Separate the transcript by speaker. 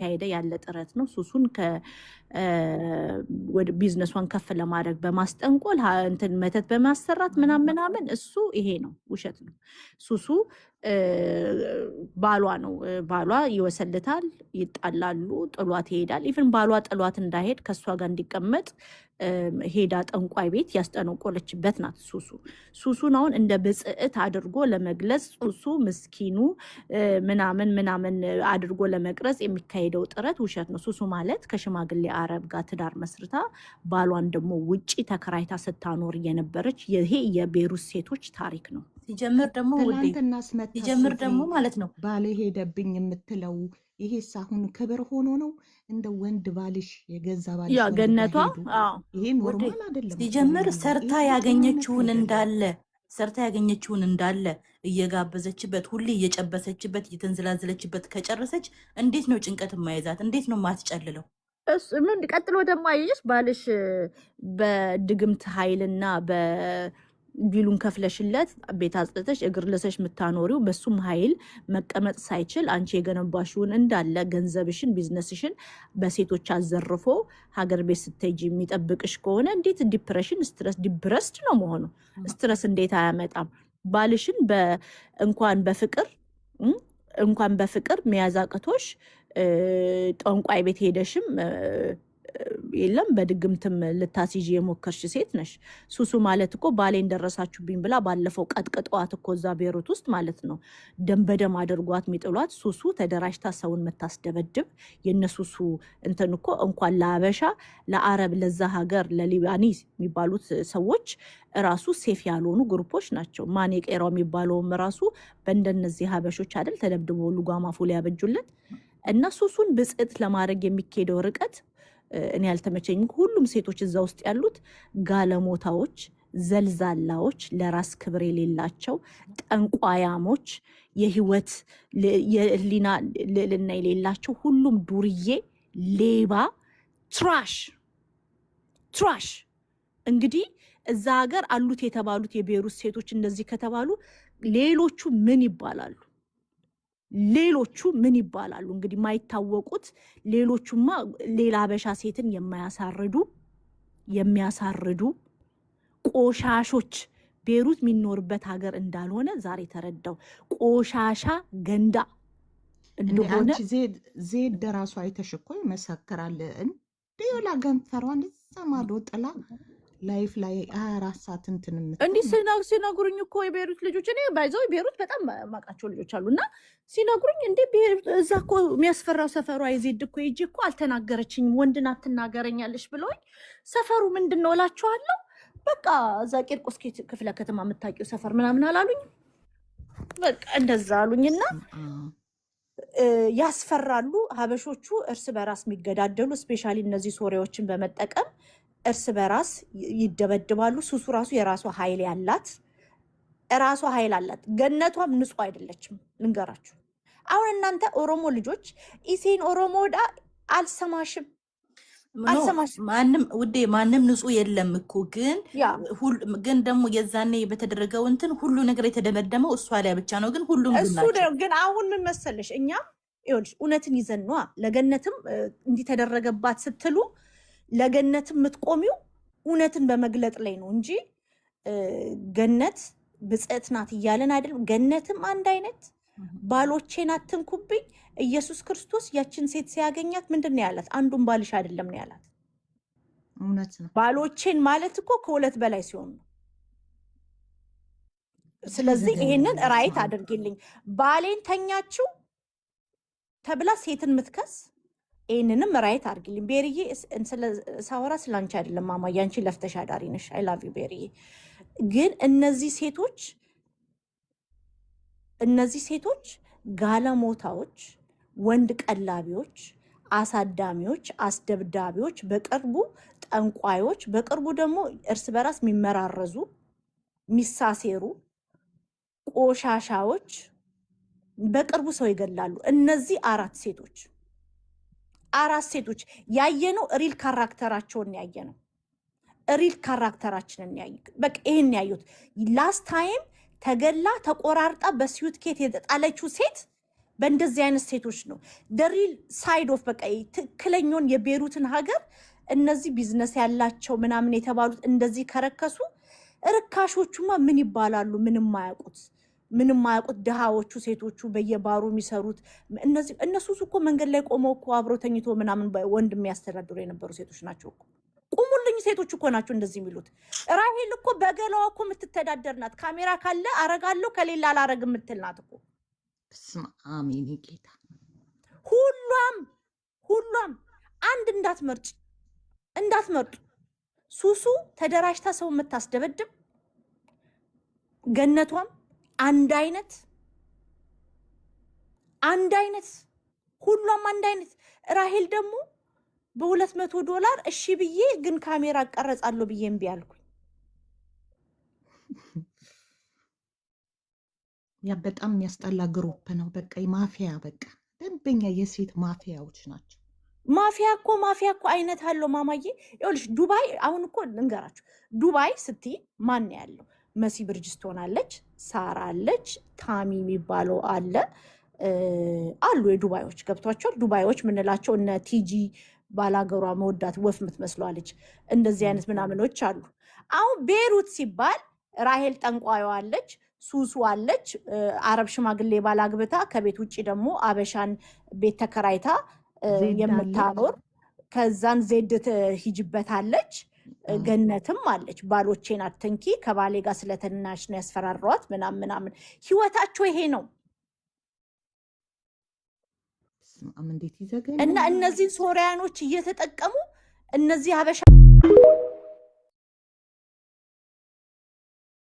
Speaker 1: እየተካሄደ ያለ ጥረት ነው። ሱሱን ወደ ቢዝነሷን ከፍ ለማድረግ በማስጠንቆል፣ እንትን መተት በማሰራት ምናምን ምናምን፣ እሱ ይሄ ነው፣ ውሸት ነው። ሱሱ ባሏ ነው። ባሏ ይወሰልታል፣ ይጣላሉ፣ ጥሏት ይሄዳል። Even ባሏ ጥሏት እንዳይሄድ ከእሷ ጋር እንዲቀመጥ ሄዳ ጠንቋይ ቤት ያስጠነቆለችበት ናት ሱሱ። ሱሱን አሁን እንደ ብጽዕት አድርጎ ለመግለጽ፣ ሱሱ ምስኪኑ ምናምን ምናምን አድርጎ ለመቅረጽ የሚካሄደው ጥረት ውሸት ነው። ሱሱ ማለት ከሽማግሌ አረብ ጋር ትዳር መስርታ ባሏን ደግሞ ውጪ ተከራይታ ስታኖር የነበረች፣ ይሄ የቤሩት ሴቶች ታሪክ ነው።
Speaker 2: ሲጀምር ደግሞ ውዴ
Speaker 3: ትላንትና ስመታ
Speaker 2: ሲጀምር
Speaker 3: ሱዚ
Speaker 2: ደግሞ ማለት ነው
Speaker 3: ባሌ ሄደብኝ የምትለው ይሄስ አሁን ክብር ሆኖ ነው? እንደ ወንድ ባልሽ የገዛ ባልሽ
Speaker 1: ያ
Speaker 3: ወንድ ጋር
Speaker 1: ገነቷ
Speaker 3: ሄዱ
Speaker 1: አዎ።
Speaker 3: ይሄ
Speaker 2: ውዴ
Speaker 3: normal አይደለም እኮ
Speaker 2: ሲጀምር
Speaker 3: ማማ።
Speaker 2: ሰርታ
Speaker 3: ይሄ ጤንነት
Speaker 2: ያገኘችውን
Speaker 3: አይደለም።
Speaker 2: እንዳለ፣ ሰርታ ያገኘችውን እንዳለ እየጋበዘችበት፣ ሁሌ እየጨበሰችበት፣ እየተንዘላዘለችበት ከጨረሰች እንዴት ነው ጭንቀት የማይዛት? እንዴት ነው የማትጨልለው?
Speaker 1: እሱ ምን ቀጥሎ ደግሞ አየሽ፣ ባልሽ በድግምት ኃይልና በቢሉን ከፍለሽለት ቤት አጽድተሽ እግር ልሰሽ የምታኖሪው፣ በሱም ኃይል መቀመጥ ሳይችል አንቺ የገነባሽውን እንዳለ ገንዘብሽን፣ ቢዝነስሽን በሴቶች አዘርፎ ሀገር ቤት ስትሄጂ የሚጠብቅሽ ከሆነ እንዴት depression፣ stress፣ depressed ነው መሆኑ። Stress እንዴት አያመጣም? ባልሽን እንኳን በፍቅር እንኳን በፍቅር መያዝ አቅቶሽ ጠንቋይ ቤት ሄደሽም የለም በድግምትም ልታስይዥ የሞከርሽ ሴት ነሽ። ሱሱ ማለት እኮ ባሌን ደረሳችሁብኝ ብላ ባለፈው ቀጥቅጠዋት እኮ እዛ ቤሩት ውስጥ ማለት ነው፣ ደም በደም አድርጓት የሚጥሏት ሱሱ ተደራጅታ ሰውን የምታስደበድብ የእነ ሱሱ እንትን እኮ እንኳን ለአበሻ፣ ለአረብ፣ ለዛ ሀገር ለ Lebanese የሚባሉት ሰዎች ራሱ safe ያልሆኑ group ኦች ናቸው። ማን የቄራው የሚባለውም ራሱ በእንደነዚህ ሀበሾች አይደል ተደብድቦ ልጓም አፉ ሊያበጁለት? እና ሱሱን ብጽዕት ለማድረግ የሚካሄደው ርቀት እኔ ያልተመቸኝም። ሁሉም ሴቶች እዛ ውስጥ ያሉት ጋለሞታዎች፣ ዘልዛላዎች፣ ለራስ ክብር የሌላቸው ጠንቋያሞች፣ የህይወት የህሊና ልዕልና የሌላቸው፣ ሁሉም ዱርዬ፣ ሌባ፣ trash, trash። እንግዲህ እዛ ሀገር አሉት የተባሉት የቤሩት ሴቶች እንደዚህ ከተባሉ ሌሎቹ ምን ይባላሉ? ሌሎቹ ምን ይባላሉ? እንግዲህ የማይታወቁት ሌሎቹማ ሌላ ሀበሻ ሴትን የማያሳርዱ፣ የሚያሳርዱ ቆሻሾች። ቤሩት የሚኖርበት ሀገር እንዳልሆነ ዛሬ ተረዳው። ቆሻሻ ገንዳ
Speaker 3: እንዴ
Speaker 1: እንደሆነ።
Speaker 3: አንቺ ዜድ፣ ዜድ ራሱ አይተሽ እኮ ይመሰክራል። እንዴ ላ ገንፈሯን እዛ ማዶ ጥላ live ላይ 24 ሰዓት እንትን የምትል
Speaker 1: እንዲህ ሲነግሩኝ እኮ የቤሩት ልጆች፣ እኔ by the way ቤሩት በጣም ማውቃቸው ልጆች አሉ፣ እና ሲነግሩኝ እንዴ ቤሩት እዛ እኮ የሚያስፈራው ሰፈሯ የዜድ እኮ ሄጄ እኮ አልተናገረችኝም፣ ወንድን አትናገረኛለሽ ብለውኝ ሰፈሩ ምንድን ነው እላቸዋለሁ። በቃ እዛ ቂርቆስ ክፍለ ከተማ የምታውቂው ሰፈር ምናምን አላሉኝም። በቃ እንደዛ አሉኝና ያስፈራሉ። ሀበሾቹ እርስ በራስ የሚገዳደሉ፣ especially እነዚህ ሶሪያዎችን በመጠቀም እርስ በራስ ይደበድባሉ። ሱሱ ራሱ የራሷ ኃይል ያላት፣ ራሷ ኃይል አላት። ገነቷም ንጹህ አይደለችም። ልንገራችሁ። አሁን እናንተ ኦሮሞ ልጆች isin Oromoodha አልሰማሽም።
Speaker 2: No.
Speaker 1: አልሰማሽም።
Speaker 2: ማንም ውዴ፣ ማንም ንጹህ የለም እኮ፣ ግን ግን ደግሞ የዛኔ በተደረገው እንትን ሁሉ ነገር የተደመደመው እሷ ላይ ብቻ ነው። ግን ሁሉም ግን
Speaker 1: እሱ
Speaker 2: ናቸው።
Speaker 1: ነው። ግን አሁን ምን መሰለሽ፣ እኛም ይኸውልሽ እውነትን ይዘን ነዋ። ለገነትም እንዲህ ተደረገባት ስትሉ ለገነትም የምትቆሚው እውነትን በመግለጥ ላይ ነው እንጂ ገነት ብጽዕት ናት እያለን አይደለም። ገነትም አንድ አይነት ባሎቼን አትንኩብኝ። ኢየሱስ ክርስቶስ ያችን ሴት ሲያገኛት ምንድን ነው ያላት? አንዱን ባልሽ አይደለም ነው ያላት።
Speaker 3: እውነት ነው።
Speaker 1: ባሎቼን ማለት እኮ ከሁለት በላይ ሲሆን ነው። ስለዚህ ይሄንን right አድርጊልኝ። ባሌን ተኛችው ተብላ ሴትን ምትከስ ይህንንም right አድርጊልኝ። ቤርዬ ሳወራ ስላንቺ አይደለም ማማ፣ ያንቺ ለፍተሽ አዳሪ ነሽ። I love you ቤርዬ። ግን እነዚህ ሴቶች ጋለሞታዎች፣ ወንድ ቀላቢዎች፣ አሳዳሚዎች፣ አስደብዳቢዎች፣ በቅርቡ ጠንቋዮች፣ በቅርቡ ደግሞ እርስ በራስ የሚመራረዙ፣ የሚሳሴሩ ቆሻሻዎች፣ በቅርቡ ሰው ይገላሉ። እነዚህ አራት ሴቶች ያየነው real character ኣቸውን ያየነው፣ real character ኣችንን ያየ፣ በቃ ይሄን ያዩት። Last time ተገላ ተቆራርጣ በ suitcase የተጣለችው ሴት በእንደዚህ አይነት ሴቶች ነው the real side of በቃ ትክክለኛውን የቤሩትን ሀገር እነዚህ ቢዝነስ ያላቸው ምናምን የተባሉት እንደዚህ ከረከሱ፣ ርካሾቹማ ምን ይባላሉ? ምንም ማያውቁት ድሃዎቹ ሴቶቹ በየባሩ የሚሰሩት እነዚህ እነሱ እኮ መንገድ ላይ ቆመው እኮ አብረው ተኝቶ ምናምን ወንድ የሚያስተዳድሩ የነበሩ ሴቶች ናቸው እኮ። ቁሙልኝ ሴቶች እኮ ናቸው እንደዚህ የሚሉት። ራሄል እኮ በገላዋ እኮ የምትተዳደር ናት። ካሜራ ካለ አረጋለሁ ከሌለ አላረግ የምትል ናት እኮ።
Speaker 3: በስመ አብ የኔ ጌታ።
Speaker 1: ሁሏም ሁሏም አንድ እንዳትመርጭ እንዳትመርጡ። ሱሱ ተደራጅታ ሰው የምታስደበድብ፣ ገነቷም አንድ አይነት አንድ አይነት፣ ሁሏም አንድ አይነት። ራሄል ደግሞ በ200 ዶላር እሺ ብዬ ግን ካሜራ እቀረጻለሁ ብዬ እምቢ አልኩኝ።
Speaker 3: ያ በጣም የሚያስጠላ group ነው። በቃ ማፊያ፣ በቃ ደንበኛ የሴት ማፊያዎች ናቸው።
Speaker 1: ማፊያ እኮ አይነት አለው ማማዬ። ይኸውልሽ ዱባይ አሁን እኮ ልንገራችሁ፣ ዱባይ ስትይ ማን ያለው? መሲ ብርጅስቶን አለች፣ ሳራ አለች፣ ታሚ የሚባለው አለ አሉ የዱባዮች ገብቷቸዋል። ዱባዮች ምንላቸው እነ ቲጂ ባላገሯ መወዳት ወፍ የምትመስለዋለች እንደዚህ አይነት ምናምኖች አሉ። አሁን ቤሩት ሲባል ራሄል ጠንቋዩ አለች፣ ሱሱ አለች፣ አረብ ሽማግሌ ባላግብታ ከቤት ውጭ ደግሞ አበሻን ቤት ተከራይታ
Speaker 3: ዜድ አለች።
Speaker 1: የምታኖር፣ ከዛን ዜድ ሂጅበታለች፣ ገነትም አለች። ባሎቼን አትንኪ ከባሌ ጋር ስለተናሽ ነው ያስፈራሯት ምናምን ምናምን። ህይወታቸው ይሄ ነው።
Speaker 3: በስመ አብ እንዴት
Speaker 1: እና
Speaker 3: ይዘገንናል።
Speaker 1: እነዚህን ሶሪያኖች እየተጠቀሙ እነዚህ ሀበሻ